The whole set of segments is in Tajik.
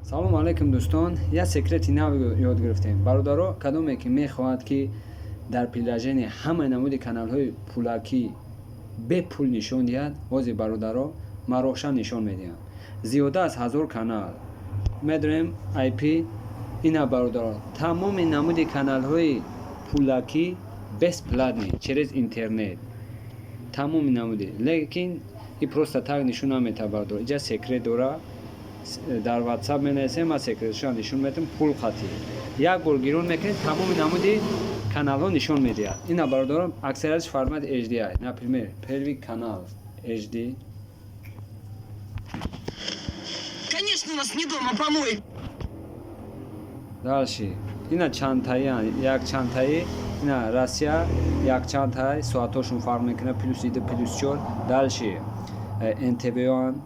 Салому алайкум, дӯстон. Як секрети нав ёд гирифтем, бародаро. Кадоме ки мехоҳад, ки дар приложение ҳамаи намуди каналҳои пулакӣ бепул нишон диҳад, ҳозир, бародаро, ман рошан нишон медиҳам. Зиёда аз 1000 канал медонем IP. Ина, бародаро, тамоми намуди каналҳои пулакӣ бесплатный, через интернет, тамоми намуди. Лекин и просто так нишон наметавад, бародаро, иҷа секрет дора. Дар WhatsApp менависем, ман секретшон нишон медиҳам. Пул қатӣ як бор гирон мекунед, тамоми намуди каналҳо нишон медиҳад. Ина, бародарон, аксариятш формати HD. Например, Первый канал HD. Конечно, у нас не дома помой. Дальше ина чандтаи, якчандтаи. Ина Россия якчандтай, соатҳошон фарқ мекунад, плюс иду, плюс чор. Дальше НТВан,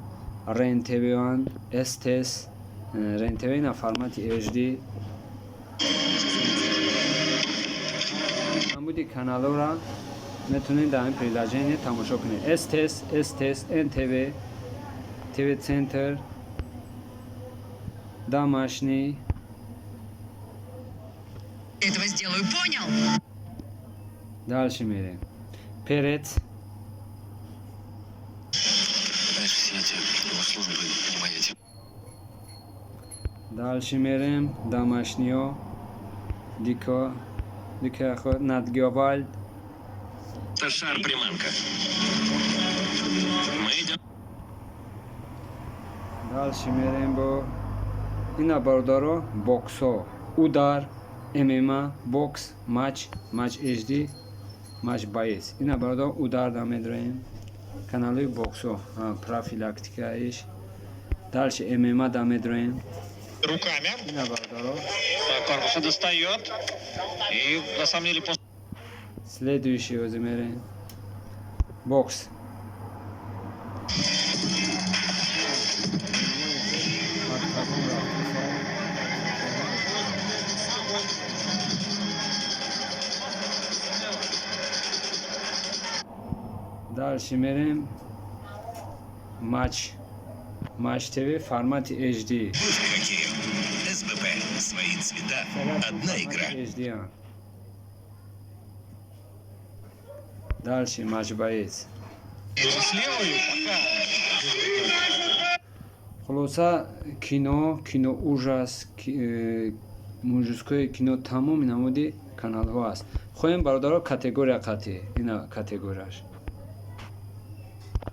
РЕН-ТВан, СТС, РЕН-ТВ, ина формати HD. Намуди каналҳоро метавонед дар ин приложение тамошо кунед: СТС, СТС, НТВ, ТВ Центр, Домашний. Этого сделаю, понял? Дальше мерем, Перец. Знаешь, все эти его службы не моя тема. Дальше мерем, домашниё, дико дико, Nat Geo Wild. Это шар-приманка. Мы идем. Дальше мерем бо ина, бародаро, боксо, Удар, ММА, бокс, матч, Матч HD, Матч Боец. Ина, бародаро, Удар да медроем, каналҳои боксо, профилактикаиш. Дальше ММА да медроем. Руками. Ина, бародаро. Так, корпуса достает. И на самом деле после Следующий ози мерем, бокс. Дальше мерем, Матч, Матч ТВ, формати HD. Хоккеем. СБП. Свои цвета. Одна игра. HD. Дальше Матч Боец. С левой пока Хулоса, кино, кино ужас, мужское кино, тамоми намуди каналҳо аст. Хоҳем, бародаро, категория қатӣ, ина категорияш.